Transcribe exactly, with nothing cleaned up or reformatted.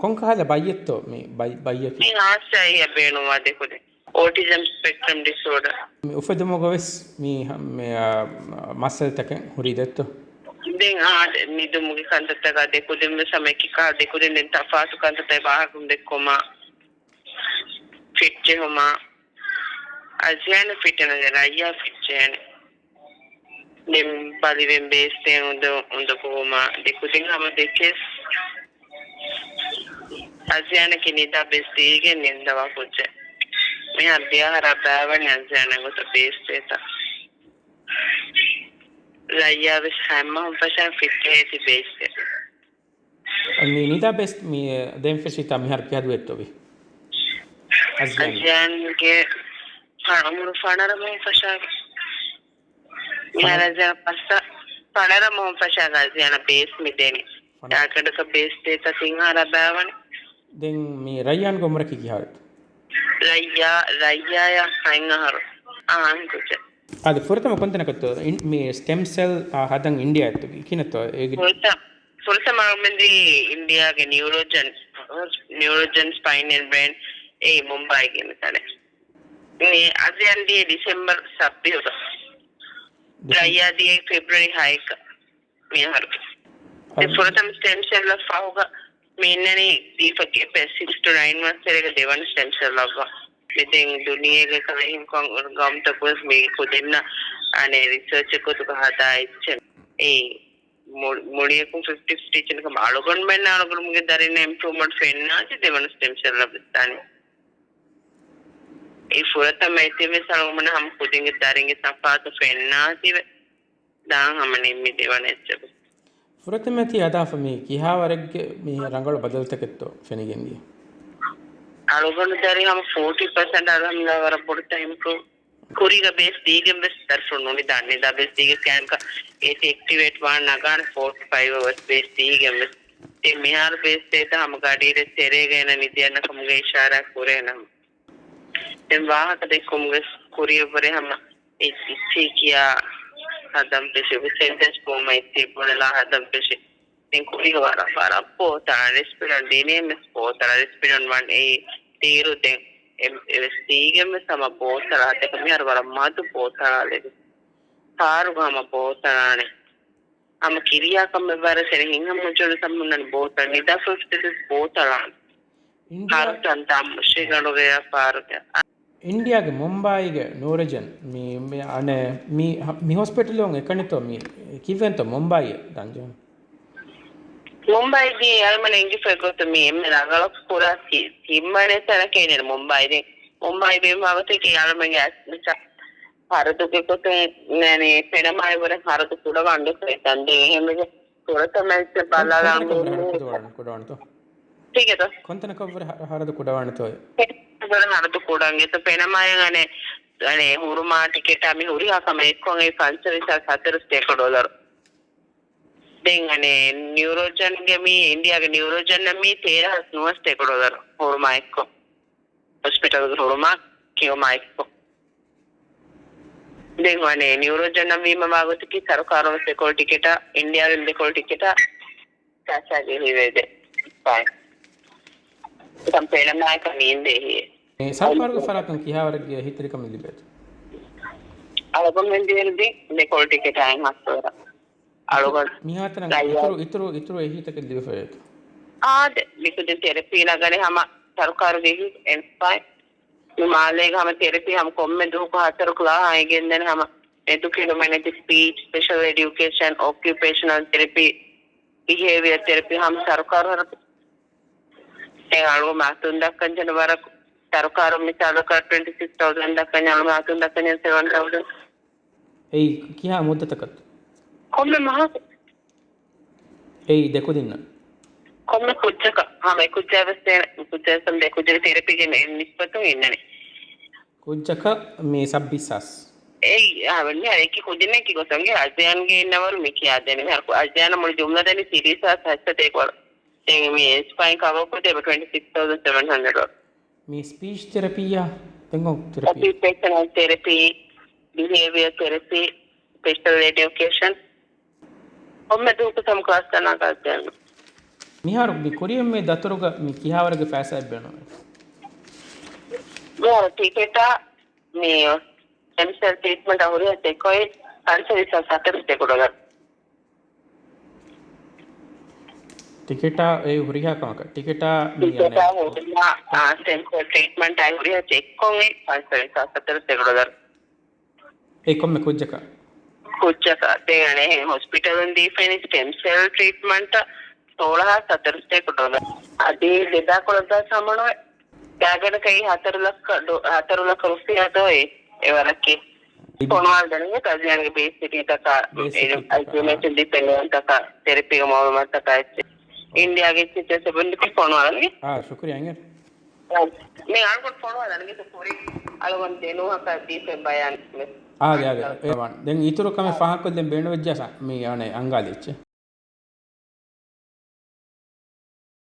ކޮންކަހަލަ ބައްޔެއްތޯ މި ބައް-، ބައްޔަކީ؟ މި ހާސް އައި ބޭނުންވާ ދެކުދިން. އޯޓިޒަމް ސްޕެކްޓްރަމް ޑިސޯޑަ. މި އުފެދުމުގަ ވެސް މި ހަ-، މި، އާ، މައްސަލަތަކެއް ހުރީ ދެއްތޯ؟ ދެން އާ، ދެ-، ނިދުމުގެ ކަންތައްތަކާ ދެކުދިން ވެސް ހަމަ އެކި ކަހަލަ ދެކުދިން ދެން ތަފާތު ކަންތައްތައް ވާހަކަ ދެއްކުމާ، ފިޓް ޖެހުމާ، އަޒްޔާން ފިޓް ނުޖެހޭ، ރައްޔާ ފިޓް ޖެހޭނެ. ދެން ބަލިވެން ބޭސްތޭ އުނދަ-، އުނދަގޫވުމާ، ދެކުދިން ހަމަ ދެކޭސް. އަޒްޔާނަކީ ނިދާ ބޭސް ދީގެން ނިންދަވާ ކުއްޖެއް. މިހާރު ދެއަހަރާ ބައިވަނީ އަޒްޔާން އެގޮތަށް ބޭސް ދޭތާ. ރައްޔާ ވެސް ހަމަ ފަށާ ފިއްޓެހޭތި ބޭސް ދޭ. މި ނިދާ ބޭސް މި ދޭން ފެށިތާ މިހާރު ކިހާ ދުވަހެއްތޯ ވީ؟ އަޒްޔާން. އަޒްޔާންގެ ފަ-، އުމުރު ފަނަރަ މަހު ފަށާގެ. މިހާރު ފަނަރަ؟ އަޒްޔާން ފަސް ސާ-، ފަނަރަ މަހު ފަށާގެ އަޒްޔާނަށް ބޭސް މި ދޭނީ. ފަނަރަ. އާކަޑަކަށް ބޭސް ދޭތާ ތިން އަހަރާ ބައިވަނީ. ދެން މި ރައްޔާންގެ އުމުރަކީ ކިހާވެތޯ؟ ރައްޔާ، ރައްޔާޔަށް ހަތް އަހަރު. އާން ކުއްޖެއް. އާދެ، ފުރަތަމަ ކޮންތަނަކަށްތޯ އިން-، މި ސްޓެމް ސެލް، އާ، ހަދަން އިންޑިއާ އެއްތޯ ކިހިނެއްތޯ އޭގެ؟ ފުރަތަ-، ފުރަތަމަ އަޅުމެން ދީ އިންޑިއާގެ ނިއުރޯޖަން، ނިއުރޯޖަން ސްޕައިން އެންޑް ބްރެއިން އެއީ މުމްބައިގެ މިތަނެއް. މި އަޒްޔާން ދިޔަ ޑިސެމްބަރު ސައްބީސް. ޑިސެމް-، ރައްޔާ ދިޔަ ފެބްރުއަރީ ހައެއްގަ މިއަހަރު. އަ-، ފުރަތަމަ ސްޓެމް ސެލްއަށް ފަހުގަ މި އިންނަނީ ދީފަ ގެޕެއް ސިކްސް ޓު ނައިން މަންތްސް ތެރޭގަ ދެވަނަ ސްޓެމް ސެލްއަށްވާ. މި ދެން ދުނިޔޭގެ ކަލޭ ހިންކުން ގައުމުތަކުވެސް މި ކުދިންނަށް އަނެއް ރިސާޗެއް ގޮތުގަ ހަދާ އެއްޗެއް. އެ މު-، މުޅިއަކުން ފިފްޓީ ފިފްޓީ ކަމަށް އަޅުގަނޑުމެންނަށް އަޅުގަނޑުމެންގެ ދަރިންނަށް އިމްޕްރޫވްމަންޓް ފެންނާތީ ދެވަނަ ސްޓެމް ސެލްއަށް ވެއްދާނެ. އެ ފުރަތަމަ އެތިވެސް އަޅުގަނޑުމެން ހަމަ ކުދިންގެ ދަރިންގެ ތަފާތު ފެންނާތީވެ. ދާން ހަމަ ނިންމި ދެވަނަ އެއްޗެއް. ފުރަތަމަ ތި ހަދާފަ މި ކިހާވަރެއްގެ މި ރަނގަޅު ބަދަލުތަކެއްތޯ ފެނިގެންދިޔަ؟ އަޅުގަނޑު ދަރި ހަމަ ފޯޓީ ޕަސެންޓް އަލްހަމްދުލިއްލާ ވަރަށް ބޮޑު ޓައިމް ޕްރޫ. ކުރީގަ ބޭސް ދީގެން ވެސް ދަރިފުޅު ނުނިދާނެ. ނިދާ ބޭސް ދީގެ ކައިރިކަ އޭތި އެކްޓިވޭޓް ވާން ނަގާނެ ފޯޓީ ފައިވް އަވަރސް ބޭސް ދީގެން ވެސް. ދެން މިހާރު ބޭސް ދޭތަ ހަމަ ގަޑިއިރެއް ތެރޭގަ އޭނަ ނިދިއަންނަ ކަމުގެ އިޝާރާތް ކުރޭނަމަ. ދެން ވާހަކަ ދެއްކުމުގެ ކުރިއަށްވުރެ ހަމަ އެ އިއްޗި ކިޔާ ހަދަން ފެށި، ސެންޓެންސް ފޯމަށް އެއްޗި ބުނެލާ ހަދަން ފެށި. ދެން ކުރީގަ ވަރަށް، ވަރަށް ބޯތަޅާ ރެސްޕިޑަންޓް ދިނީމެސް ބޯތަޅާ ރެސްޕިޑަންޓް ވަން އެއީ ދީރު ދެން އެ-، އެވެސް ދީގެންވެސް ހަމަ ބޯތަޅާ ދެކެ މިހާރު ވަރަށް މަދު ބޯތަޅާލެވި. ފާރުގަ ހަމަ ބޯތަޅާނެ. ހަމަ ކިރިޔާ ކަމެއް ވަރަށް ސެނެ ހިނގަމުން ޖޮނު ސަމުންނަން ބޯތަޅ ނިދާ ފުލް ސްޓެޓަސް ބޯތަޅާން. އިންޑިއާ ހަރުތަން ތާ މުށިގަނޑުގެ ފާރުގެ. އިންޑިއާގެ މުމްބާއީގެ ނޫރަޖަން މި، މި އަނެ މި، މި ހޮސްޕިޓަލުން އެކަނިތޯ މި ކިއްވެންތޯ މުމްބާއީ ދަންޖެހުން؟ މުމްބާއީ ދީ އަޅުމަން އެނގިފަ ގޮތު މި އެންމެ ރަނގަޅަށް ކުރާ ތި-، ތިންވަނަ ތަނަކީ މުމްބާއީ ދީ. މުމްބާއީ ބީމާ ގޮތަކީ އަޅުމަންގެ އަސް-، ހަރަދުގެ ގޮތުން ނަނީ ފެނަމާއި ވުރެ ހަރަދު ކުޑަވާން ދެކޮޅެއް ތަން ދެން އެހެންވެގެ ފުރަތަމަ އެއްޗެއް ބަލާލާން ކޮންތަނަކަށް ވުރެ ހަރަދު ކުޑަވާން، ކުޑަވާންތޯ؟ ކޮންތަނަކަށް ވުރެ ހަ-، ހަރަދު ކުޑަވާނެތޯ؟ ހަރަދު ކުޑަން އެތަ ފެނަމާއަށް އަނެ، އަނެ ހުރުމާ ޓިކެޓާ މި ހުރިހާ ކަމެއް އެއްކޮށް އެ ފަންސަވީސް ހާސް ހަތަރު ސަތޭކަ ޑޮލަރު. ދެން އަނެ ނިއުރޯޖަންގެ މީ އިންޑިއާގެ ނިއުރޯޖަންނަށް މީ ތޭރަ ހާސް ނުވަސް ސަތޭކަ ޑޮލަރު ހުރުމާ އެއްކޮށް. ހޮސްޕިޓަލްގެ ހުރުމާ ކިޔުމާ އެއްކޮށް. ދެން ވަނީ ނިއުރޯޖަންއަށް ވީމަ ވާގޮތަކީ ސަރުކާރުން ދެކޮޅު ޓިކެޓާ، އިންޑިއާގެ ދެކޮޅު ޓިކެޓާ ޗާޖާ ޖެހިވޭ ދެ ފައިން. ކަމްޕޭނަމާއެކަށް ނީނދޭ ހިޔޭ. މި ސަރުކާރުގެ ފަރާތުން ކިހާވަރެއްގެ އެހީތެރިކަމެއް ލިބޭތޯ؟ އަޅުގަނޑުމެން ދޭން ދެ ދެކޮޅު ޓިކެޓާ އެއް ހާސް ދޮޅަރު. އަޅުގަނޑު މިހާތަނަށް ދައްޔާ އިތުރު، އިތުރު، އިތުރު އެހީތަކެއް ލިބިފައޭތޯ؟ އާދެ، މިކުދިން ތެރަޕީ ނަގަނެ ހަމަ ސަރުކާރުގެ އެހީ އެންފައި. މި މާލޭގަ ހަމަ ތެރަޕީ ހަމަ ކޮންމެ ދުވަހަކު ހަތަރު ކްލާހާ އެނގެންދެން ހަމަ މެދު ކިލުމެނެތި ސްޕީޗް، ސްޕެޝަލް އެޑިއުކޭޝަން، އޮކިއުޕޭޝަނަލް ތެރަޕީ، ބިހޭވިއަ ތެރަޕީ ހަމަ ސަރުކާރު ހަރަކު. ދެން އަޅުގަނޑު މައްތުން ދައްކަން ޖެހޭ ވަރަކު ސަރުކާރުން މިސާލަކަށް ޓްވެންޓީ ސިކްސް ތައުޒަން ދައްކަން ޖެހޭ އަޅުގަނޑު މައްތުން ދައްކަން ޖެހޭ ސެވަން ތައުޒަން. އެއީ ކިހާ މުއްދަތަކަށް؟ ކޮންމެ މަހަކު. އެއީ ދެކުދިންނަށް؟ ކޮންމެ ކުއްޖަކަށް، ހަމަ އެ ކުއްޖާ ވެސް ތޭ-، ކުއްޖާ ވެސް ހަމަ ދެ ކުއްޖަކަށް ތެރަޕީގެ ނިސްބަތުން އިންނަނީ. ކުއްޖަކަށް މި ސައްބީސް ހާސް. އެއީ، އާ، މިހާރު އެކި ކުދިންނަކީ ގޮތަށް އަޒްޔާންގެ އިންނަވަރު މި ކިޔާދޭނެ. މިހާރު އަޒްޔާން މުޅި ޖުމްލަ ދެނީ ތިރީސް ހާސް ހަތްސަތޭކަ ވަރު. ދެން މި އެސްޕައިން ކަވަރ ކުރެވޭ ޓްވެންޓީ ސިކްސް ތައުޒަން ސެވަން ހަންޑްރެޑް ވަރު. މި ސްޕީޗް ތެރަޕީއާ؟ ދެން ކޮން ތެރަޕީ؟ އޮކިއުޕޭޝަނަލް ތެރަޕީ، ބިހޭވިއަރ ތެރަޕީ، ސްޕެޝަލް އެޑިއުކޭޝަން. ކޮންމެ ދުވަހަކު ހަމަ ކްލާސް ގަންނަ ކަން ދެން. މިހާރު މި ކުރިޔަށް މި ދަތުރުގަ މި ކިހާވަރެއްގެ ފައިސާއެއް ބޭނުންވޭ؟ މިހާރު ޓިކެޓާ މި ސްޓެމް ސެލް ޓްރީޓްމަންޓާ ހުރިހާ ޗެކްކޮށް ފަންސަވީސް ހަތަރު ސަތޭކަ ޑޮލަރު. ޓިކެޓާ އެ ހުރިހާ ކަމަކަށް؟ ޓިކެޓާ މި ޓިކެޓާ އަނެއް ހުރިހާ، އާ، ސްޓެމް ސެލް ޓްރީޓްމަންޓާ ހުރިހާ ޗެކްކޮށް ފަންސަވީސް ހަތަރު ސަތޭކަ ޑޮލަރު. އެ ކޮންމެ ކުއްޖަކަށް؟ ކުއްޖަކަށް. ދެން އަނެއް ހޮސްޕިޓަލުން ދީފައި ސްޓެމް ސެލް ޓްރީޓްމަންޓަށް ސޯޅަހާސް ހަތަރު ސަތޭކަ ޑޮލަރު. އަދި ދެދާކޮޅަށް ދާ ސަމަނުވެ ގާގަނޑަކަށް ހަތަރު ލައްކަ ޑޮ-، ހަތަރު ލައްކަ ރުފިޔާ ދޯއި އެވަރަކީ. ފޮނުވާލަދަނީ ތަޒްޔާންގެ ބޭސް ސިޓީތަކާ، ބޭސް ސިޓީތަކާ، އައިސިޔޫ ނަރސިން ޑިޕެންޑެންޓްތަކާ، ތެރަޕީގެ މައުލޫމާތުތަކާ އެއްޗެއް. އިންޑިޔާގެ އެއްޗެއް ސެބުން ދިކޮށް ފޮނުވާލަނީ. އާ، ޝުކުރިޔާ އިނގޭ. މި އަޅުގަނޑު ފޮނުވާލަނީ ކުރި އަޅުގަނޑު ދެނުވަކަށް ދީފަ ބަޔާން. އާދެ، އާދެ. އެވާން. ދެން އިތުރު ކަމެއް ފާހަގަކޮށްދޭން ބޭނުންވެއްޖާ މި އަނެއް އަންގާލި އެއްޗެއް.